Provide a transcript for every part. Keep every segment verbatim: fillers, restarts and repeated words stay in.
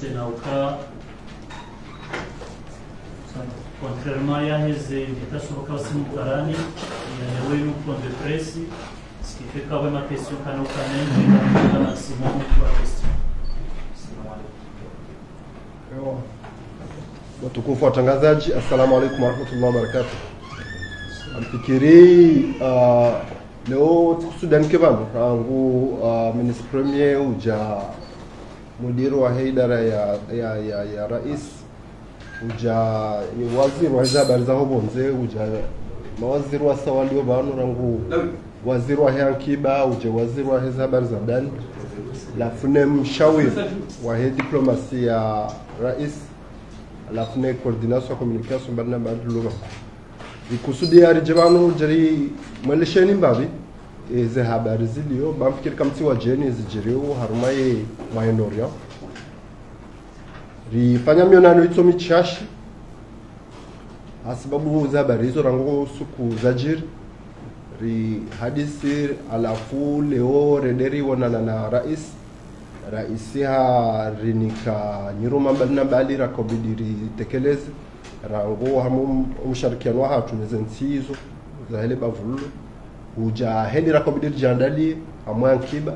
Tsena uka, contrairement ya heze, ndeta soka usimu karani, ya leo inu point de presse, ce qui fait que ma question kana uka mengi, na maximum trois questions. Assalamu alaikum. Ewa. Watukufu watangazaji, assalamu alaikum warahmatullahi wabarakatuh. Amfikiri, ah, leo tsikusudia nike pvanu, rangu, ah, ministre premier uja mudiri wa idara ya, ya, ya, ya rais, uja waziri wa habari za hopvondze, uja mawaziri wasa walio pvanu, rangu waziri wa ankiba, uja waziri wa habari za ndani, halafu ne mshawiri wa diplomasi ya rais, halafu ne coordination ya communication mbali na mbali lugha. Rikusudia rije pvanu jeri mwelesheni mbapvi, e, ze habari zilio, ba mfikiri kamtsi wajeni zijiriwo harumwa ye Moyen-Orient. Rifanya mionano itso michashi, hasibabu ze habari izo rangu suku zajiri, rihadisi, halafu leo rende riwonana na rais. Rais harinika nyiruma mbali na mbali rakobidi ritekeleze. Rangu hamu msharikiano wahatru neze ntsi izo, za hele bavu lilo. Uja heli rakobidi rijiandalie, hamu ankiba.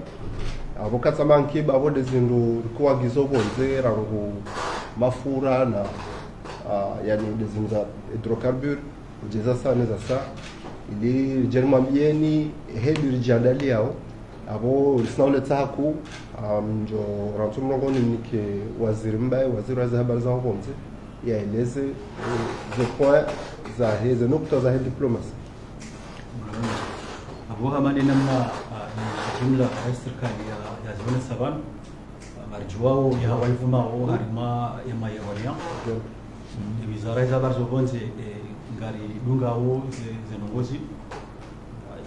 Apvo katsa ma ankiba, apvo nde zindru rikuagiza pvondze, rangu mafura na, ah, yani nde zindru za hydrocarbures, uja zasa neza sa. Ili rijeni mwambieni, heli rijiandaliao. Apvo risina uletsa haku, ah, mjo rantsu mlongo nimnike waziri mbaye, waziri wa ze habari za hopvondze, yaeleze, eh, ze point za heze nukta za he diplomasi. Apvo hama ne namna, ah, ni jimla ya sirikali ya, ya zone savane, ah, marijuao ya hawa ivumao harumwa ya Moyen-Orient. Okay. E wizara ya ze habari za hopvondze, eh, ngaridungao ze, ze ndrongoo zi.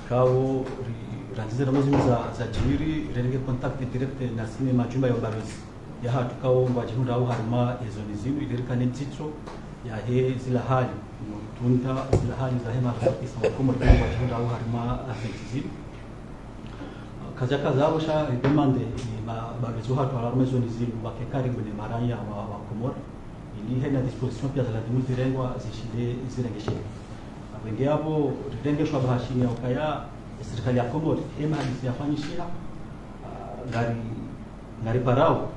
Ikao ri, randzi ze ndrongoo zi za, zajiri, rirenge contact direct na sine majumba ya ubalozi yahatru ikao ngwajihundrao harumwa e zone zinu, ili rikane ndzitso yahe zila hali, mutunda zila hali zahe maressortissants wa Komori ikao ngwajihundrao harumwa ze ntsi zinu. Kaja kaza apvo sha ridemande, e, ma, mabalozi wahatru walio harumwa e zone zinu, wake karibu ne maraya wa, wa Komori, ili hena disposition pia za lazimu zirengwa, zishinde, zirengeshehe. Apvo nge apvo, rirenge shwabaha shini ya ukaya, e sirikali ya Komori, e mahadisi yafanyishiha, ah, ngari, ngariparao,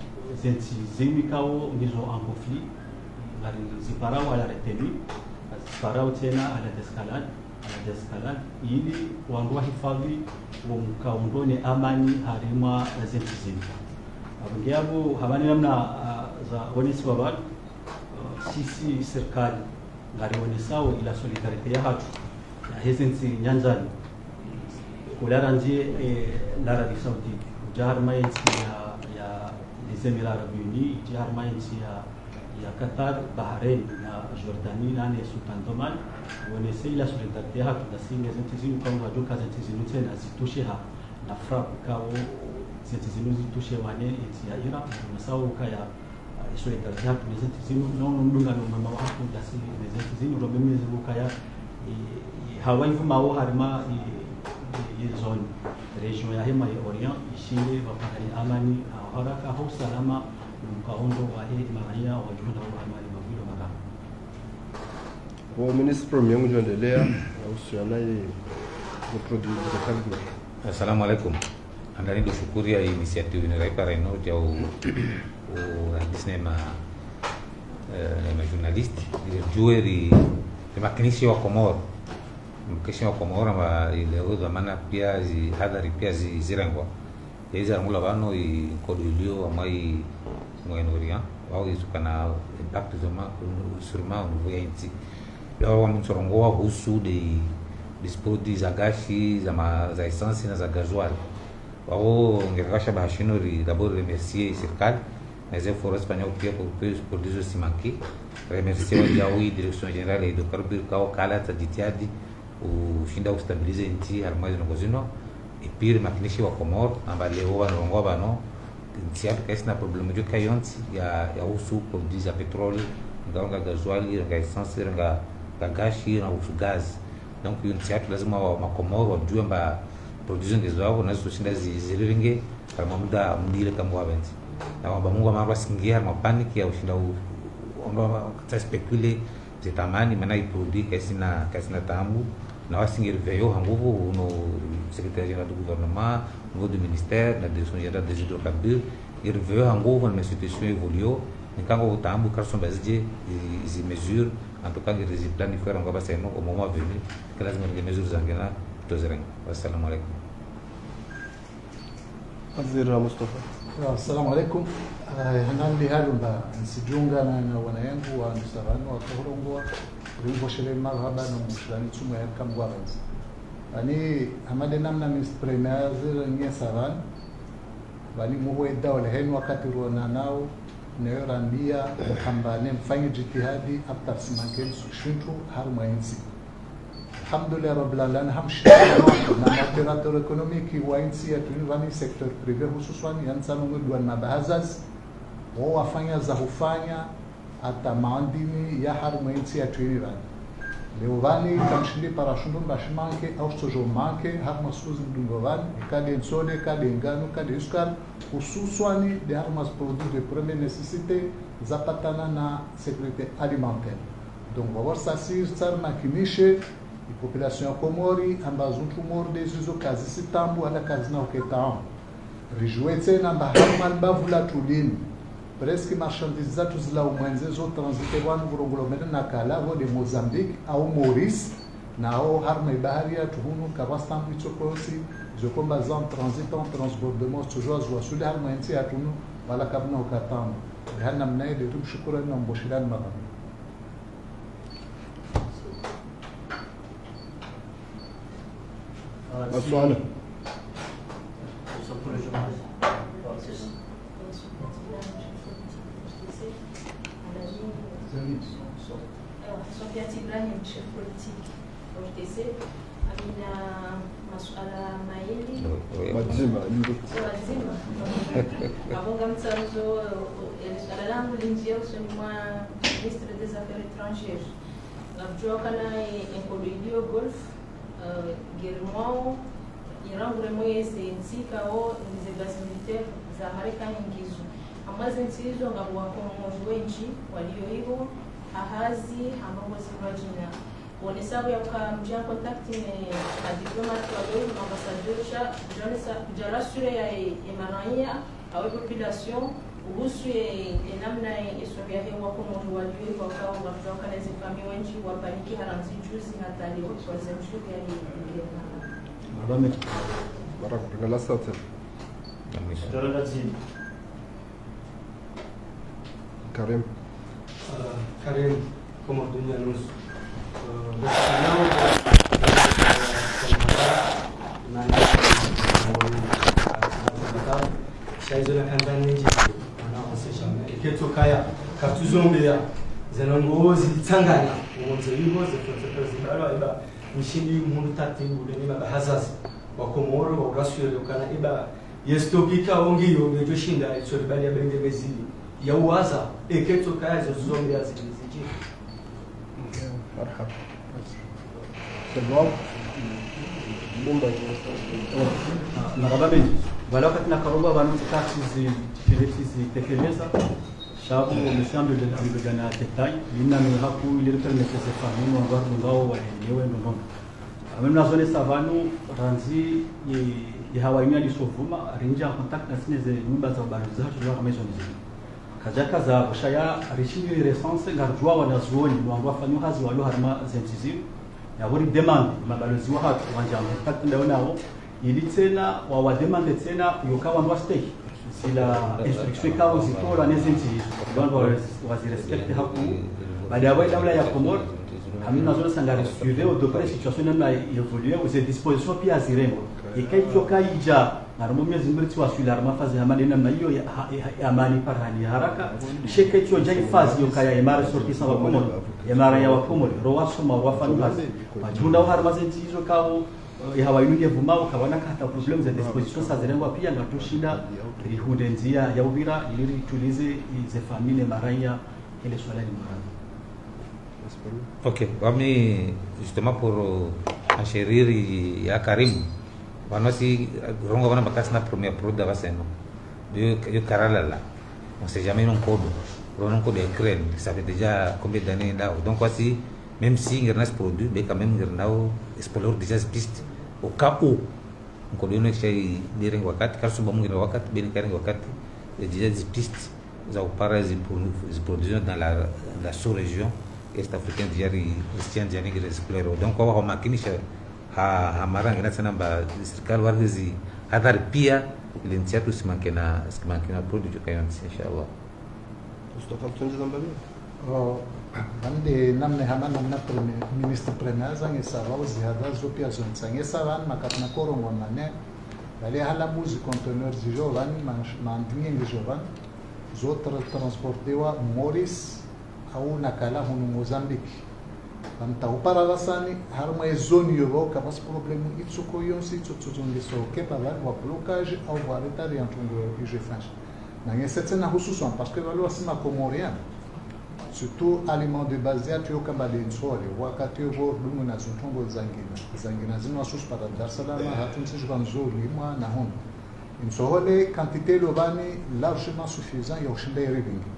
ze ntsi zinu ikao ngizo en conflit, ngariziparao à la retenue, ngariziparao tsena à la désescalade, à la désescalade, ili wandru wahifadhi wo mkaundro ne amani harumwa ze ntsi zinu. Apvo nge apvo, hama ne namna, ah, zaonesiwa pvanu, ah, sisi sirikali, ngarionesao ila solidarité yahatru, yaheze ntsi nyandzani. Kula randzi, eh, l'Arabie Saoudite, uja harumwa ye ntsi ya, ya les Émirats Arabes Unis, uja harumwa ye ntsi ya, ya Qatar, Bahrein, na Jordanie, na ne Sultan d'Oman, wonese ila solidarité yahatru, na sisi nge ze ntsi zinu, ikao ngwajuka ze ntsi zinu tsena zitusheha na frappe ikao ze ntsi zinu zitushewa ne ntsi ya Iran, wonesa ukaya e solidarité yahatru neze ntsi zinu, no, no mdungano mwema wahatru nasi neze ntsi zinu, ro mimi zinu ukaya, e, e, hawa ivumao harumwa, e, e, e zone, région yahe Moyen-Orient, ishinde wapvangane amani, ha haraka, ha usalama, no mkaundro wahe maraya, wajuhundrao harumwa e mavwilo mararu. Wo ministre premier ngujo endelea, na uhusiana ye, ye produit za carburant. Assalamu alaikum. Handani ndo shukuri ya initiative inu raipara inu ya u, u, hadisi ne ma, eh, ne ma journaliste, ili rijue ri, rimakinishe wa Komori. Rimakinishe wa Komori, amba ile u dhwamana pia zi, hadhari pia zi, zirengwa. Yaiza rangula pvanu i nkodo ilio harumwa i Moyen-Orient, wao izo ikana impact zoma, sûrement au niveau ya intsi. Pia wao wamtsorongoa uhusu de, de produit za gashi, za ma, za essence na za gasoil. Wao ngerikasha bahashino ri, d'abord remercier sirikali, na ze efforts zifanyao pia pour que produit zo zimanquer. Remercier wajau i Direction Générale ya Hydrocarbures, ikao kala tsa jitihadi, ushinda ustabiliser ntsi harumwa zinu ndrongoo zinu. Et puis rimakinishe wa Komori, amba leo wanorongoa pvanu, ntsi yatru kaisina problème djo kayontsi ya, ya uhusu produit za pétrole, nga, nga gasoil, nga essence, nga, nga gashi, nga uhusu gaz. Donc, yo ntsi yatru lazima wa, ma Komori wajue amba produit zo ngezo wao, nazo ushinda zi, zirirenge, harumwa muda, muda ile kamwe wapvendze. Na wamba Mungu amara wasingia, ma panique ya ushinda u-, u-, ondo wa-, ta spéculer, ze tamani, mana i produit kaisina, kaisina taabu. Na wasingia riveyo ha nguvu, uno secrétaire général du gouvernement, au niveau du ministère, na direction générale des hydrocarbures, riveyo ha nguvu, na situation évolue, ni kango taabu, karisomba zije, zi, zi mesures, en tout cas, nge rizi planifier, ngapvo seno, au moment venu, ke lazima nge mesures zangena, tozirenga. Wassalamu alaikum. Waziri Mustafa. Assalamu alaikum. Eh, hanandi halumba, nsidjiunga na, na wanayangu wa Mustafa, wa Tohorongo, ringo shele marhaba na mshilani tsumu ya kamgwa benzi. Ani, hamade namna Mister Premier, zira nye savan, vani muhwe daula henu wakati ruonanao, neyo rambia, mhambane, mfanye jitihadi, aptar simanke, shintru, harumwa intsi. Alhamdulillah Rabbil Alamin, hamshukuru na opérateur économique wa intsi yatru ni vani secteur privé hususwani, yantsano ngwe douane na bahazaz, wo wafanya za hufanya, hata maandini ya harumwa intsi yatru ni vani. Leo vani, kamshindi para shundru mba shimanke, au shitsojo manke, harumwa suzi mdungo vani, kade nsole, kade nganu, kade iskari, hususwani de harumwa produits de première nécessité, zapatana na sécurité alimentaire. Donc, vavor sasi tsar makinishe, i population ya Komori, amba zuntru morde zizo kazisi taabu, wala kazina uke taabu. Rijue tsena amba harumwa libavu la tulini. Presque marchandises zatru zila umwenze zo transite vanu vurongolo mene na kala, vo de Mozambique, au Maurice, na o harumwa ibahari yatru hunu, kavasi taabu itso kosi, zo komba za en transit, en transbordement, tsojua zuwasuli harumwa intsi yatru hunu, wala kavuna uka taabu. Hana mnaye de tumshukuru na mboshilani mabami. Maswala. Alors, Sofiat Ibrahim, chef politique O R T C, amina masuala mayili. Oui, oui. Madzima, ndio. Sio madzima. Avonga mtsaruzo, eh, suala langu linjia usoni mwa ministre des Affaires étrangères. Ngamdjuao kana, eh, enkodo iliyo Golfe, eh, ngeri mwao, irangu remwe yeze ntsi kao, ngize base militaire za Marekani ngizo. Hama ze ntsi izo ngapvo Wakomori wendji walio iho, ha hazi, hama ngozi lwa djina. Wonesavo ya uka mdja contact ne madiplomate walio, maambassadeur, sha, mdja onesa, mdja rassurer ya, ye maraya, awe population, uhusu ye, ye namna ye, ye sura ya hewa Komori walio, ye wakao, watoka na ze famille wendji, wapaniki harandzi juzi, hata leo, kwa ze mshuku ya ye, ye, ye. Madame, baraka, kuna la sata. Amina. Dora la zini. Karim. Ah, Karim, Komori Dunia News. Ah, sha izo na kanza nyindji, ana onsejame. Iketso kaya, kartuzombeya, zena ngozi tsanganya, ngonze iho, ze frontières zibalwa, iba, mshindi mhundu tati, ule ni mabahazazi, wa Komori, wa uraswele, ukana, iba, ye stock ikao ngiyo, ngejo shinda, itso ribali ya bende mezili. Ya uwaza, eketso kaya zo zombe ya zili ziji. Marhaba. C'est bon. Bon, bah, marhaba mendji. Voilà, wakati na karongoa vanu tsi taxi zi, tsi taxi zi tekeleza. Shabu, monsieur Ambe, Ambe gana détail. Lina ni haku, ile permettre ze famille, ngwa ngao, wale, yewe, non, non. Amwe mna zone savanu, randzi ye, ye hawa inu yalisovuma, rinja contact na sine ze nyumba za ubalozi zahatru za hama izo nizini. Kazaka za kushaya, rishini ye recense, ngarujua wanazuoni, wangu wafanyo hazi walo harumwa ze ntsi zinu. Yapvo ri demande, mabalozi wahatru, wanja contact ndayo nao, ili tsena, wa, wa demande tsena, yoka wangu wa stake. Zila instruction ikao zitolwa ne ze ntsi izo, wandru wa, wazi respecte haku. Baada ya daula ya Komori, hamina zona sangari suivre au de près situation namna évolue, ze disposition pia zirengwa. Ika itsoka ija, ngarumwa Mwenyezi Mungu ritsi waswili harumwa phase hama nde namna iyo ya, ha, ya, ya amani parani haraka. Sheke itsoja phase iyo kaya ye ma ressortissants wa Komori, ye maraya wa Komori, ro wasoma, ro wafanya hazi. Majunda harumwa ze ntsi izo kao, eh, ye hawa inu yevumao, kawana hata problème, ze dispositions sa zirengwa pia, ngarutsushinda rihundre ndzia ya upvira, ili ritulize, eh, ze famille, maraya, ele swala ni mwana. Ok, wami, justement, pour, euh, enchérir ya Karim, vanu si, euh, rongoa vanu amba kasina première prod, amba seno. Yo, yo karalala. On sait jamais no nkodo. Lo no nkodo ya Ukraine, ça fait déjà combien d'années là. Donc, voici, même si ngarina ce produit, mais quand même, ngarina o explorer déjà ces pistes. Au cas où, nkodo yo no sha i, i renge wakati, kari suba mungu na wakati, beni karenge wakati, il y a déjà des pistes za upara zi pro-, zi production dans la, la sous-région est africaine, déjà ri, Christian, déjà ngi explorer. Donc, kwa wa makinisha, ha, ha maranga na tsena mba sirikali wari zi hadhari pia, ili ntsi yatru isimanke na, isimanke na produit kayontsi, inshallah. Mustafa, kutunjiza mbali? Oh, bande namna hama namna premier, ministre premier azangisa pvao zi hadhari zo pia zontsi zangisa pvanu, makati na korongo mane, bali hala buzi conteneur zijo pvanu, man-, mandi nyingi jo pvanu, zo tra-, transportewa Maurice, au nakala hunu Mozambique. Bamta upara pvasani, harumwa e zone yo pvao kapvatsi problème itsuko yontsi, itso tso zongeso kepa pvanu wa blocage, au wa retard ya ntrongo ije franchi. Na ngese tsena hususan, parce que pvalo wasi ma Comoriens, surtout aliment de base yatru yo kamba de ntsole, wakati yo pvo dungu na zintrongo zangina. Zangina zinu wasusu para Dar es Salaam, hatru ntsi juka nzuri, mwa na hunu. Ntsohole, quantité lo pvani, largement suffisant, ya ushinda iri vingi.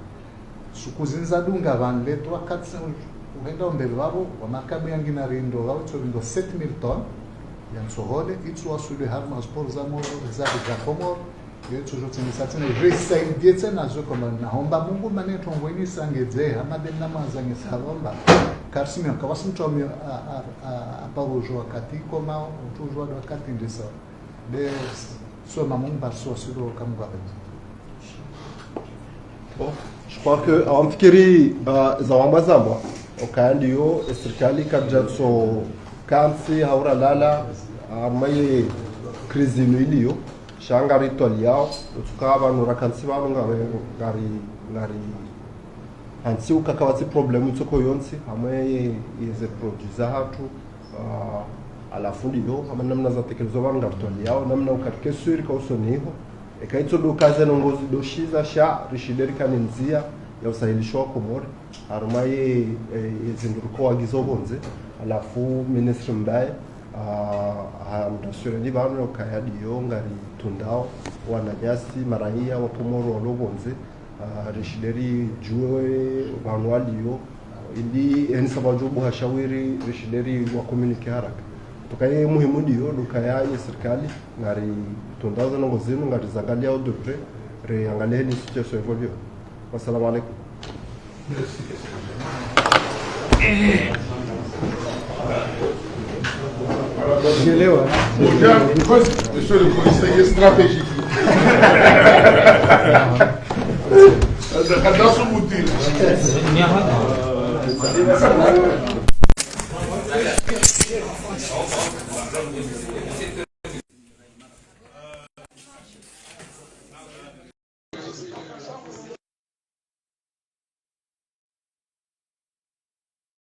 Suku zindza dunga pvanu le trois quatre cinq, uhenda umbeli pvapvo, wa markabu yangina rindo pvapvo, itso rindo sept mille tonnes, ya ntsohole, itso wasuli harumwa zi port za mo-, za, za Comores, yo itso jo tsengisa tsena, je isaidie tsena zo kamba, na homba Mungu mane ntrongo ini isangedze, hama de namna zangisa pvao mba. Karisi mio, kawasi mtru mio, a, a, a, a, paro jo wakati, koma, utru jo wakati ndisa. Be, so mamu mba so silo kamgwa. Bon, je crois que, ah, mfikiri, ah, zawamba zamba, okaya ndiyo, e sirikali kadja tso kantsi haura lala, ah, maye crise inu iliyo, sha ngari twaliyao, utsuka pvanu ra kantsi pvanu ngari, ngari, ngari, hantsi uka kapvatsi problème itsoko yontsi, hamwe ye, ye ze produits za hatru, ah, halafu ndiyo, hama namna za tekelezo pvanu ngari twaliyao, namna uka rike sûr ka usoni iho. Eka itso do kaze nongozi do shiza sha, rishinde rikane ndzia ya usahilisho wa Komori. Harumwa ye, eh, ye zindru riko wagizo pvondze. Halafu ministre Mbaye, ah, ha mdasure ni pvanu ukaya ndiyo ngari tundao, wananyasi, maraiya, wa Komori walo pvondze. Ah, rishinde ridjuwe pvanu waliyo, ili eni sababu buha shawiri, rishinde ri wa communiquer haraka. Tukaye muhimu ndiyo, dukaya ye sirikali, ngari tundaza nongo zinu, ngari zangalia au de près, riangalie heli situation évolue. Wassalamu alaikum. Jelewa. Monsieur le conseiller stratégique. Dans son outil.